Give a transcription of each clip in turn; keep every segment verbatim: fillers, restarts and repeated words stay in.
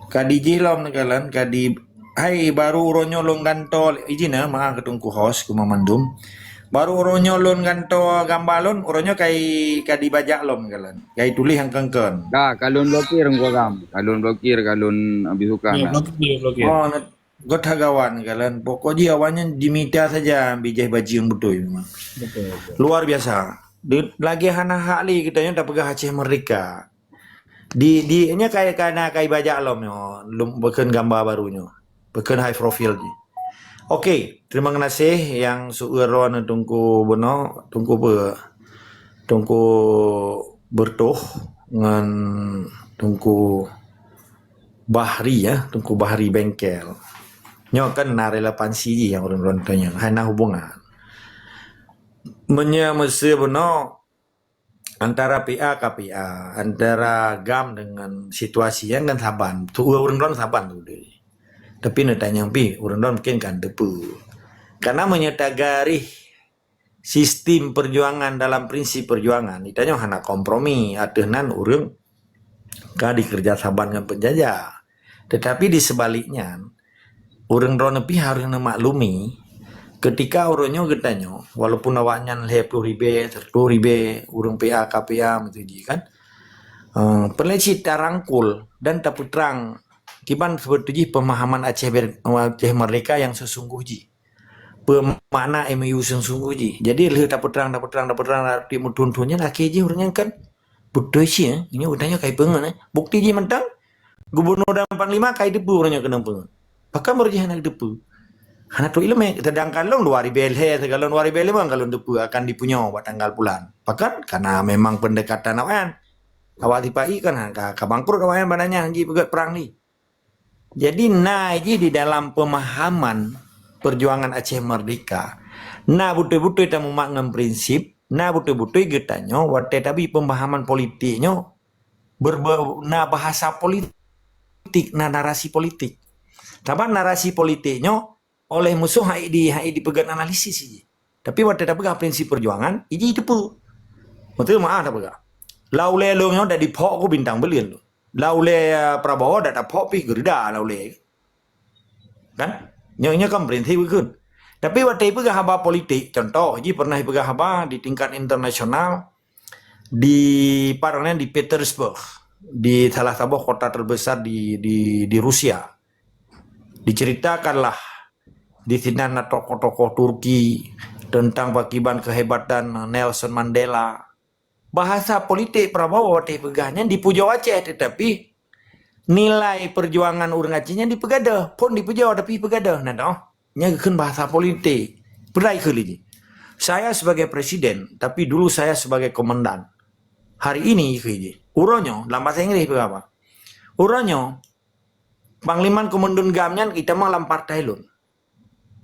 Ka dijih lom neukalon, ka di, hai, baru uroe nyoe lôn gantoe, izin eh, maaf keu Teungku host, keu mandum. Baru uroe nyoe lôn gantoe gamba lôn, uroe nyoe kai, ka dibajak lom neukalon. Kai tuléh nyang kon-kon. Dah, ka lôn blokir Teungku Agam. Ka lôn blokir, ka lôn habis sukan dah. Blokir, blokir. Oh, neu-, göt hagawan neukalon. Pokok jih awaknyan jimita saja bijéh bajeueng beutôi memang. Betul, betul. Luar biasa. Di, lagèe hana hak lé geutanyoe tapeugah Aceh merdeka. Di, di, nyoe kai, kai na kai bajak lom nyoe, lom bukon gamba baru nyoe. Bukon high profile jih. Okey, terima kasih nyang seueur droeneuh Teungku Beuno, Teungku pe, Teungku Bertoh ngon Teungku Bahri ya, Teungku Bahri Bengkel. Nyoe kan na relevansi jih nyang ureueng droen tanyong, hana hubungan. Meunyoe meuseu bunoe antara P A ka P A, antara GAM dengan situasi nyan kan saban. Tu ureueng droen saban tu deh. Tapi neutanyong pih, ureueng droen mungkin kan teupeu. Karena meunyoe tagaréh sistem perjuangan dalam prinsip perjuangan, geutanyoe hana kompromi, ateueh nan ureueng ka dikeureuja saban ngon peunjajah. Tetapi di sebaliknya, ureueng droeneuh pih harôh neumaklumi, ketika uroe nyoe geutanyoe, walaupun awaknyan lhèe ploh ribèe, siratoh ribèe, ureueng P A ka P A meutuji kan, eh, peureulèe cit tarangkul dan tapeutrang kiban seubeutoi jih pemahaman Aceh ber-, Aceh Merdeka nyang sesungguh jih. Peue makna M O U sesungguh jih. Jadi lheueh tapeutrang, tapeutrang, tapeutrang, tapeutrang, meuthôn-thôn nyan, akhé jih ureueng nyan kan beutôi cit, eh. Nyoe geutanyoe kai peungeut, eh. Bukti jih mantong, gubernur dan panglima kai teupeu ureueng nyan keuneuk peungeut. Bahkan barô jih hana teupeu. Hana trok ileumèe. Sedangkan lôn dua ribèe lhèe, sigohlom dua ribèe limong ka lôn teupeu akan dipunyô bak tanggal pulan. Bahkan karena memang pendekatan awaknyan. Awak sipa-i kan ka, ka bangkrut awaknyan bak nyan jipeugèt prang ni. Jadi, na jih di dalam pemahaman perjuangan Aceh Merdeka, na beutôi-beutôi tamumat ngon prinsip, na beutôi-beutôi geutanyoe watèe tabi pemahaman politik nyoe berbe-, na bahasa politik, na narasi politik. Sabab narasi politik nyoe oleh musoh hai di, hai dipeugèt analisis jih. Tapi watèe tapeugah prinsip perjuangan, iji teupeu. Beutôi meu'ah tapeugah. Lau lé lôn nyoe dak diphok ku bintang beuleuen lôn. Lau lé, uh, Prabowo dak taphok pih geurida lau lé. Kan? Nyoe, nyoe kan prinsip geukheun. Tapi watèe ipeugah haba politik, contoh, jih pernah ipeugah haba di tingkat internasional, di, apa namanya, di Petersburg, di salah saboh kota terbesar di, di, di Rusia. Diceritakanlah di sinan na tokoh-tokoh Turki tentang pakiban kehebatan Nelson Mandela. Bahasa politik Prabowo watèe peugah nyan dipujoe Aceh, tetapi nilai perjuangan ureueng Aceh nyan dipeugadôh, phôn dipujoe tapi peugadôh. Nah, toh. Nyan geukheun bahasa politik. Peudai keu liji. Saya sebagai presiden, tapi dulu saya sebagai komandan. Hari ini keu liji. Uroe nyoe, lam bahasa Inggris peugah apa? Uroe nyoe, Panglima Komandan GAM nyan itamong lam partai lôn.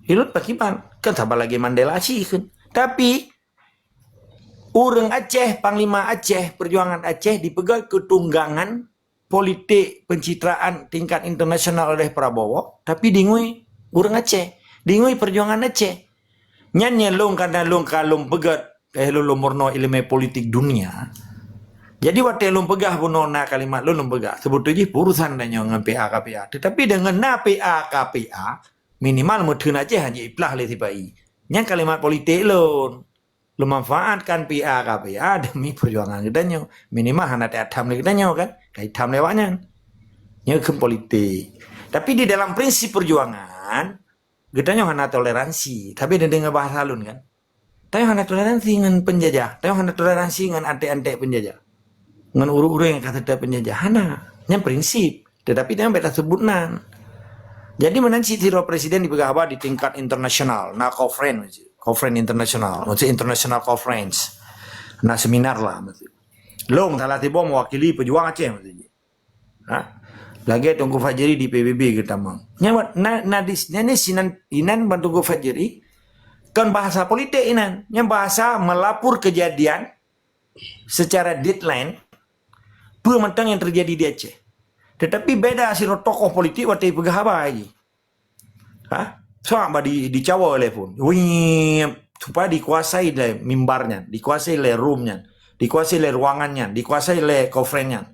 Ilôn pakiban, kan saban lagèe Mandela cit kheun. Tapi, ureueng Aceh, Panglima Aceh, Perjuangan Aceh dipeugah keutunggangan politik pencitraan tingkat internasional oleh Prabowo, tapi dingui ureueng Aceh, dingui perjuangan Aceh. Nyan nyang lôn kana lôn ka lôn peugèt, eh, lôn, lôn meurunoe ileumèe politik dunia. Jadi watèe lôn peugah bunoe na kalimat lôn, lôn peugah, seubeutôi jih urusan tanyoe ngon P A K P A. Tetapi deungon na P A K P A, minimal meutheun Aceh hana jiplah lé sipa-i. Nyan kalimat politik lôn. Lôn manfaatkan P A K P A demi perjuangan geutanyoe. Minimal hana teutham lé geutanyoe kan? Ka itham lé awaknyan. Nyoe kheun politik. Tapi di dalam prinsip perjuangan, geutanyoe hana toleransi. Tapi neudeungoe bahasa lôn kan? Tanyoe hana toleransi ngon penjajah. Tanyoe hana toleransi ngon antek-antek penjajah. Ngon ureueng-ureueng nyang ka seutôt penjajah. Hana. Nyan prinsip. Tetapi tanyoe bèk taseubut nan. Jadi meunan cit sidroe presiden dipeugah haba di tingkat internasional, na conference, conference internasional, maksud international conference. Na seminar lah maksud. Lôn salah siboh mewakili pejuang Aceh maksud jih. Ha? Lagèe Teungku Fajri di P B B geutamong. Nyan buet na, na di, nyan ni sinan, inan ban Teungku Fajri, kon bahasa politik inan. Nyan bahasa melapor kejadian secara deadline, peue mantong nyang terjadi di Aceh. Tetapi beda sidroe tokoh politik watèe peugah haba jih. Ha? Sama di, dicawa oleh phôn. Wih, supaya dikuasai lé mimbar nyan, dikuasai lé room nyan, dikuasai lé ruangan nyan, dikuasai lé conference nyan.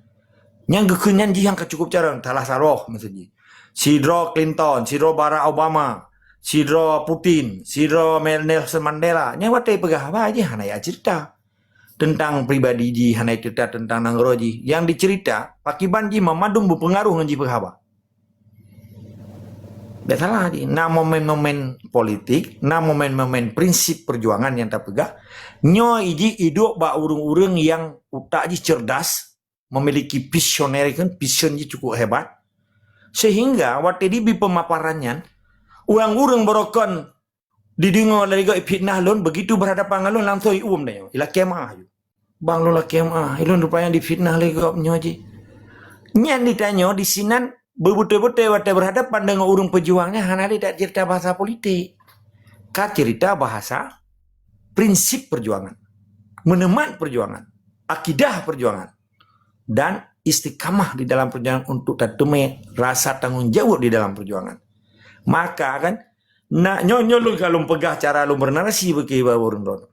Nyang geukheun nyan jih nyang ka cukup carông, salah saboh maksud jih. Sidroe Clinton, sidroe Barack Obama, sidroe Putin, sidroe Mel-, Nelson Mandela. Nyan watèe peugah haba jih hana jak cerita teuntang pribadi jih, hana cerita teuntang nanggroe jih. Nyang dicerita, pakiban jih mamandum beupeungaruh ngon jih peugah haba. Biasalah jih, na momen-momen politik, na momen-momen prinsip perjuangan nyang tapeugah. Nyoe jih idup bak ureuëng-ureuëng nyang utak jih cerdas, memiliki visioner kan, vision jih cukup hebat. Sehingga watèe dibi pemaparan nyan, ureuëng-ureuëng barokon dideungoe lé gob fitnah lôn, begitu berhadapan ngon lôn langsung ium tanyoe, ilakèe meu'ah ju. Bang lôn lakèe meu'ah, ilôn rupanya difitnah lé gob nyoe jih. Nyan ditanyoe di sinan beubeutôi-beutôi watèe berhadapan deungon ureuëng pejuang nyan hana lé dak cerita bahasa politik. Ka cerita bahasa prinsip perjuangan, meuneumat perjuangan, akidah perjuangan, dan istiqamah di dalam perjuangan untuk tateumé rasa tanggung jawab di dalam perjuangan. Maka kan, nak nyoe, nyoe lôn ka lôn peugah cara lôn bernarasi bagi bak ureuëng droeneuh.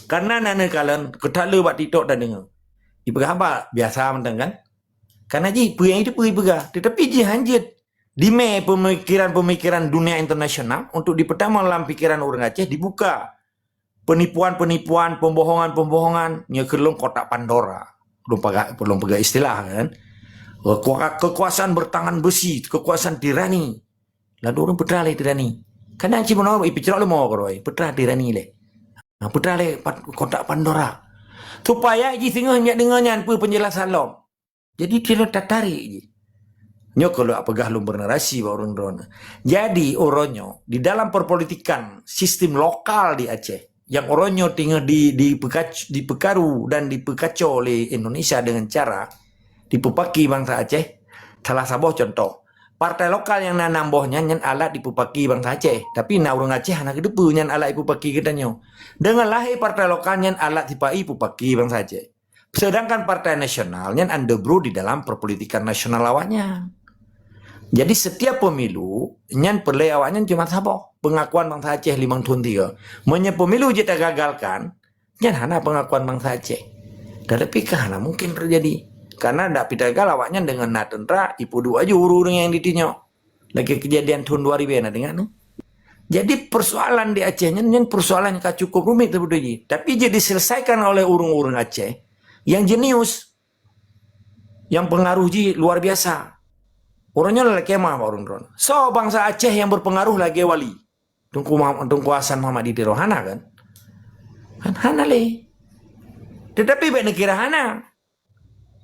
Karena na neukalon keutaleuh bak TikTok dan deungoe. Ipeugah haba biasa mantong kan? Karena jih peue nyang itu peue ipeugah, tetapi jih hanjeuet dimé pemikiran-pemikiran dunia internasional untuk dipertama dalam pikiran ureuëng Aceh dibuka penipuan-penipuan, pembohongan-pembohongan, nyoe keu lôn kotak Pandora. Lôn peugah, lôn peugah istilah kan. Kekuasaan bertangan besi, kekuasaan tirani. Lalu ureuëng peue teuma lé tirani. Kadang cit meunoe ipeucrok lé mo keurôi, peue teuma tirani lé. Ha, peue teuma lé kotak Pandora. Supaya jih singoh nyak deungoe nyan peue penjelasan lom. Jadi, dia tertarik jih. Nyoe kalau peugah lôn bernarasi bak ureuëng droeneuh. Jadi, uroe nyoe, di dalam perpolitikan sistem lokal di Aceh, nyang uroe nyoe teungoh di, dipeukac-, dipeukaru dan dipeukacau oleh Indonesia dengan cara dipeupaki bansa Aceh, salah saboh contoh, partai lokal nyang na nam boh nyan, nyan alat dipeupaki bansa Aceh. Tapi na ureuëng Aceh hana geuteupeue nyan alat dipeupaki geutanyoe. Deungon lahé partai lokal nyan alat sipa-i peupaki bansa Aceh. Sedangkan partai nasional nyan underbrew di dalam perpolitikan nasional awaknyan. Jadi setiap pemilu nyan peureulée awaknyan cuma saboh, pengakuan bansa Aceh limong thon tiga. Meunyoe pemilu jeuet tagagalkan, nyan hana pengakuan bansa Aceh. Tetapi ka hana mungkin terjadi. Karena dak pih tagagal awaknyan deungon na teuntra, ipeuduek aju ureuëng-ureuëng nyang ditinyok. Lagée kejadian tahun dua ribu na deungoe. Jadi persoalan di Aceh nyan, nyan persoalan nyang ka cukup rumit sebetulnya. Tapi jih diselesaikan oleh ureuëng-ureuëng Aceh yang jenius, yang pengaruh jih luar biasa. Ureuëng nyoe lakée meu'ah bak ureuëng droeneuh. Soe bansa Aceh yang berpengaruh lagée wali? Teungku Muhammad, Teungku Hasan Muhammad di Tiro hana kan? Kan hana lé. Tetapi bék neukira hana.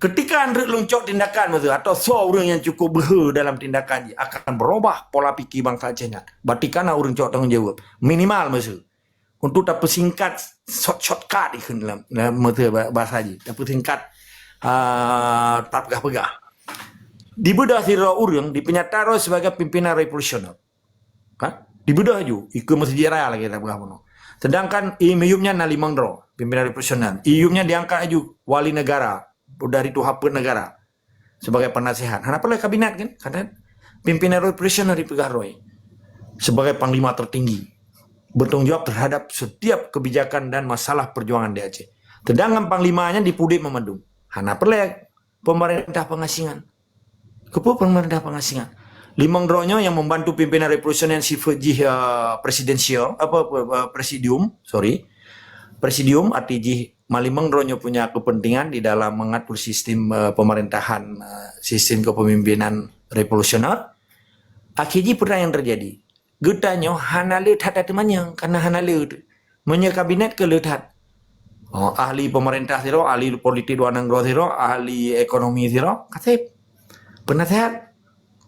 Ketika andreuk lôn cok tindakan masa atau soe ureuëng nyang cukup beuhe dalam tindakan jih akan berubah pola pikir bansa Aceh nyan. Berarti kana ureuëng cok tanggung jawab. Minimal masa. Untuk tapeusingkat short-, shortcut ikheun dalam, dalam masa ba-, bahasa jih. Tapeusingkat, ah, tapeugah-peugah. Dibeudôh sidroe ureuëng dipeunyata roh sebagai pimpinan revolusioner. Kan? Dibeudôh aju, ikeu meuseujih raya lagée tapeugah bunoe. Sedangkan i miyueb nyan na limong droe, pimpinan revolusioner. I yueb nyan diangkat aju wali negara, dari tuha peuet negara, sebagai penasehat. Hana peureulée kabinet kan? Karena pimpinan revolusioner dipeugah roh sebagai panglima tertinggi. Bertanggung jawab terhadap setiap kebijakan dan masalah perjuangan di Aceh. Sedangkan panglima nyan dipudek meumandum. Hana peureulée pemerintah pengasingan. Keupeue pemerintah pengasingan? Limong droe nyoe yang membantu pimpinan revolusioner sifat jih, eh, presidensial, apa, apa, apa, presidium, sorry. Presidium arti jih malimong droe nyoe punya kepentingan di dalam mengatur sistem, eh, pemerintahan, eh, sistem kepemimpinan revolusioner. Akhir jih peue yang terjadi? Geutanyoe hana le that tateumanyong, karena hana le. Meunyoe kabinet keu le that. Oh, ahli pemerintah sidroe, ahli politik luar negara sidroe, ahli ekonomi sidroe, kaseb. Penasehat.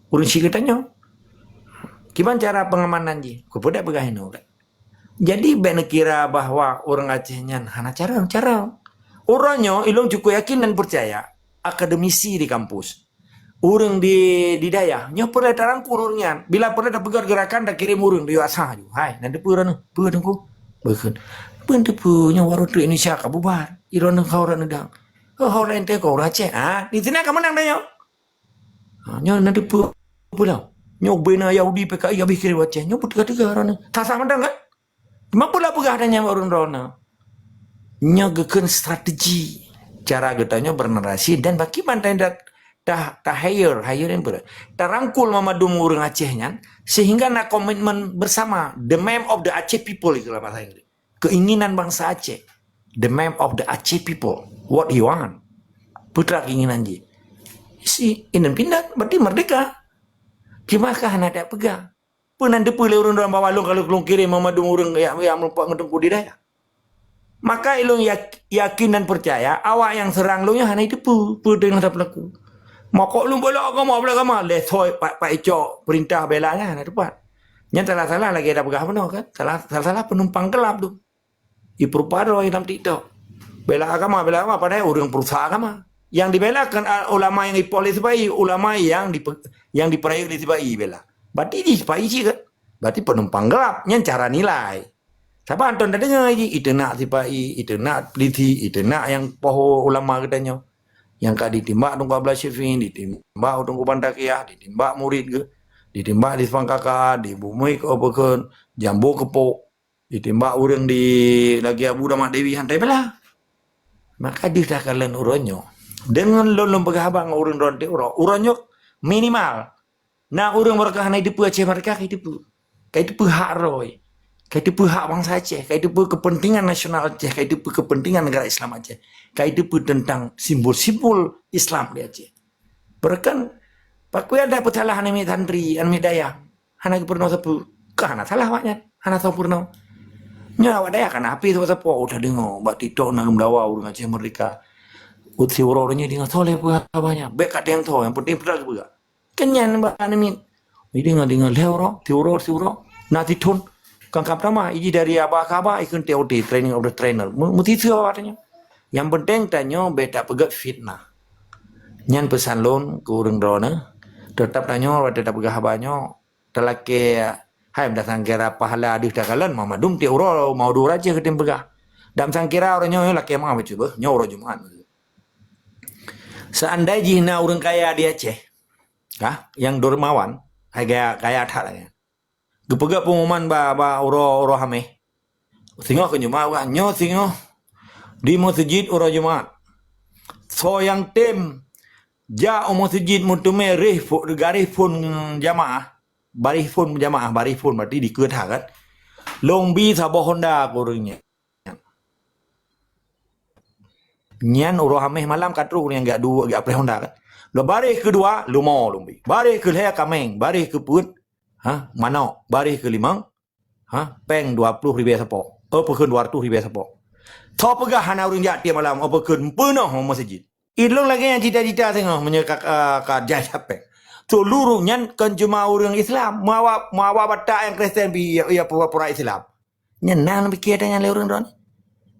Ureuëng syiek geutanyoe. Kiban cara pengamanan jih? Keupeue dak peugah inoe kan? Jadi bék neukira bahwa ureuëng Aceh nyan hana carông-carông. Uroe nyoe ilôn cukup yakin dan percaya akademisi di kampus. Ureuëng di, di dayah, nyoe peureulée tarangkul ureuëng nyan. Bila peureulée tapeugah gerakan, takirém ureuëng di asa ju. Hai, na teupeue droeneuh? Peue teungku? Beukeun. Peue teupeue nyoe warôh treuk Indonesia ka bubar. Droeneuh ka ureuëng neudang. Oh, ureuëng ente ka ureuëng Aceh. Ah, di sini ka meunang dah nyoe. Ha, nyoe na teupeue, peue lah. Nyoe bina Yahudi P K I habéh kirém Aceh. Nyoe beuteuga-teuga droeneuh. Sasa mantong kan? Teuma peue lah peugah dan nyan ureuëng droeneuh? Nyoe geukheun strategi. cara geutanyoe bernarasi dan bagaimana ta, ta, ta hire, hire yang ber, tarangkul mamandum ureuëng Aceh nyan sehingga na komitmen bersama, the mem of the Aceh people, itulah bahasa Inggris. Keinginan bangsa Aceh. The mem of the Aceh people. What he want. Putra keinginan ji. Si independent berarti merdeka. Cuma kah hana dak pegang. Peunan teupeu lé ureuëng dalam bawah lôn kalau lôn kirim mamandum ureuëng yang, yang merupakan teungku di dayah. Maka ilung yak, yakin dan percaya awak yang serang lôn nyan hana teupeu peue teungoh tapelaku. Maka lôn bela agama, bela agama, lé soi pat, pat icok perintah bela nyan hana tepat. Nyan salah-salah lagi ada peugah bunoe kan? Salah, salah-salah penumpang gelap tu. Iperupa droe lam TikTok. Bela agama, bela agama, padahal ureuëng perusaha agama. Yang dibela kan, ah, ulama yang ipoh lé sipa-i, ulama yang dipe, yang diperayeuk lé sipa-i bela. Berarti di sipa-i cit kan? Berarti penumpang gelap. Nyan cara nilai. Saban ton tadeungoe ji, iteunak sipa-i, iteunak polisi, iteunak yang poh ulama geutanyoe. Yang ka ditimbak Teungku Abdullah Syifin, ditimbak Teungku Bantakiah, ditimbak murid geuh, ditimbak di Sipang K K A, dibumui keu apa kheun, jambo keupok, ditimbak ureuëng di lagée Abu Damat Dewi hantai bela. Maka deuh takalon uroe nyoe. Deungon lôn, lôn peugah haba ngon ureuëng droe nyoe, uroe nyoe minimal na ureuëng meureuka hana jiteupeu Aceh merdeka, ka jiteupeu. Ka jiteupeu hak droe. Ka jiteupeu hak bansa Aceh. Ka jiteupeu kepentingan nasional Aceh. Ka jiteupeu kepentingan negara Islam Aceh. Ka jiteupeu tentang simbol-simbol Islam di Aceh. Bahkan, pakui ada peusalahan aneuk santri, aneuk dayah. Hana geupeurunoe sapeue. Ka hana salah awak nyan. Hana sempurna. Nyoe awak dayah kan hapé sapeue-sapeue. Oh, tadeungoe bak TikTok na geumeudawa ureuëng Aceh merdeka. Ut siuroe nyoe deungoe soe lé peue haba nyan. Bék ka teuntèe, nyang penting peugah. Keunyan bak aneuk miet. Jadi ngon, deungoe lhèe uroe, siuroe, siuroe. Na sithon. Kan ka peutama, iji dari aba ka aba, ikheun T O T, training of the trainer. Mu-, meusiseue awak tanyoe. Yang penting tanyoe bék tapeugét fitnah. Nyan peusan lôn keu ureuëng droeneuh. Teutap tanyoe, watée tapeugah haba nyoe, talakée hai dasangkira pahala deuh takalon, mamandum tiep uroe mau dua ratus keutim peugah. Dam sangkira uroe nyoe lakée ma bacut beuh, nyoe uroe Jumat. Seandai jih na ureuëng kaya di Aceh, kah, yang dermawan, hai gaya, gaya that lagée. Geupeugah pengumuman ba, ba uroe, uroe Hameh. Singoh keu Jumat, wah, nyoe singoh di meuseujid uroe Jumat. Soe nyang tem jak u meuseujid meuteumé réh fo-, garéh phon jamaah, baréh phon jamaah, baréh phon berarti dikeue that kan. Lôn bi saboh honda keu ureuëng nyan. Nyan uroe Hameh malam ka trok ureuëng nyang geujak duek, geujak preh honda kan. Lôn baréh keudua, leumo lôn bi. Baréh keulhèe kaméng, baréh keupeuet, ha, manok, baréh keulimong, ha, péng dua ploh ribèe sapo. Oh, peukheun dua ratus ribèe sapo. Soe peugah hana ureuëng jak tiep malam, oh, peukheun peunoh meuseujid. Ilong lagée nyang cita-cita singoh meunyoe ka, ka, ka jai capek. Seuluruh nyan kon cuma ureuëng Islam, meuawak, meuawak Batak nyang Kristen bi, ya, ya, pura-pura Islam. Nyan na lam piké tanyan lé ureuëng droeneuh.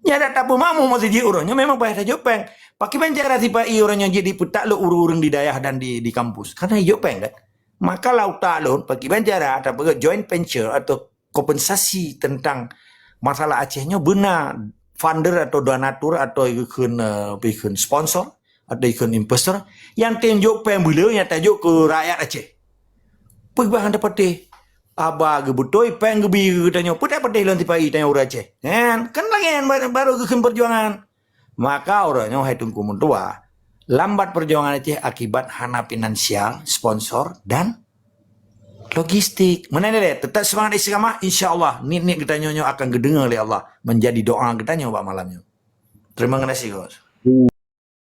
Nyan dak tapeumamu meuseujid ureuëng nyoe memang payah tajok péng. Pakriban cara sipa-i ureuëng nyoe jeuet jipeutak lé ureuëng-ureuëng di dayah dan di, di kampus. Karena jijok péng kan. Maka lam utak lôn, pakriban cara tapeugah joint venture atau kompensasi tentang masalah Aceh nyoe beuna funder atau donatur atau ikheun, eh, ikheun sponsor atau ikheun investor nyang tem jok péng beu le nyang tajok keu rakyat Aceh. Peue bah hana patéh? Haba geubeutôi péng geubi keu geutanyoe. Peue tapatéh lôn sipa-i tanyoe ureuëng Aceh? Kan, kan lagée nyan bar-, barô geukheun peujuangan. Maka uroe nyoe hai Teungku meutuah, lambat peujuangan Aceh akibat hana finansial, sponsor dan logistik. Meunan lé, teutap seumangat istiqamah, insya Allah niet-niet geutanyoe nyoe akan geudeungoe lé Allah, meunjadi doa geutanyoe bak malam nyoe. Terima kasih, Gus.